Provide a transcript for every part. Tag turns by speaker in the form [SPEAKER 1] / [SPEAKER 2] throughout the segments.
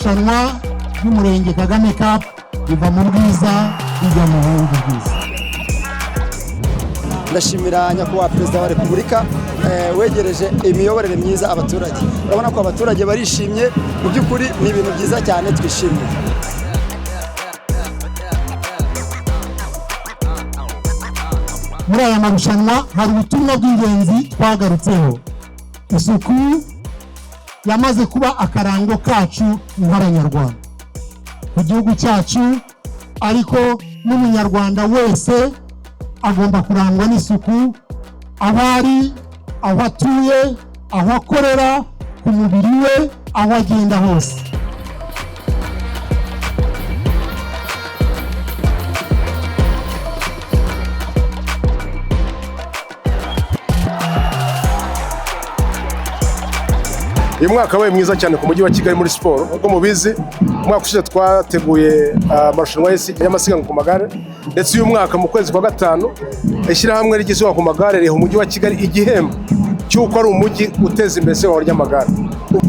[SPEAKER 1] Irushanwa ry'Umurenge Kagame Cup riva mu bwiza rijya mu bundi bwiza.
[SPEAKER 2] Ndashimira Nyakubahwa Perezida wa Repubulika wegereje imiyoborere myiza abaturage. Urabona ko abaturage barishimye. Mu by'ukuri ni ibintu byiza cyane twishimiye.
[SPEAKER 1] Muri aya marushanwa hari ubutumwa bw'ingenzi twagarutseho: isuku yamaze kuba akarango kacu nk'Abanyarwanda ku gihugu cyacu, ariko n'Umunyarwanda wese agomba kurangwa n'isuku aho ari, aho atuye, aho akorera, ku mubiri we, aho agenda hose.
[SPEAKER 3] Uyu mwaka wabaye mwiza cyane ku Mujyi wa Kigali muri siporo. Nk'uko mubizi, umwaka ushize twateguye amarushanwa y'amasiganwa ku magare, ndetse uyu mwaka mu kwezi kwa gatanu ishyirahamwe ry'isiganwa ku magare riha Umujyi wa Kigali igihembo cy'uko ari umujyi uteza imbere isiganwa ry'amagare.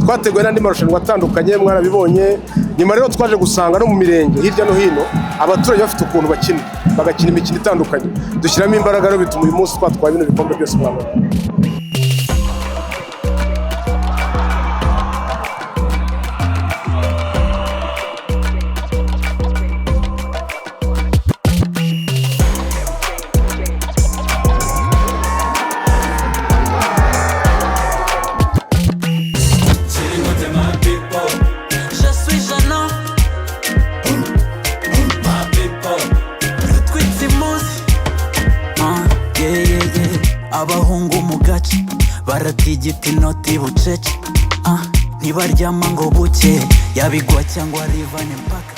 [SPEAKER 3] Twateguye n'andi marushanwa atandukanye, mwarabibonye. Nyuma rero twaje gusanga no mu mirenge hirya no hino abaturage bafite ukuntu bakina, bagakina imikino itandukanye. Dushyiramo imbaraga rero, bituma uyu munsi twatwaye bino bikombe byose mwabonye.
[SPEAKER 4] Je suis jeune homme. My people. Twitse imuzi. Ah, yeah. Abahungu mu gace baratigita inoti bucece. Ah, ntibaryama ngo buke yabigwa cyangwa rivane mpaka.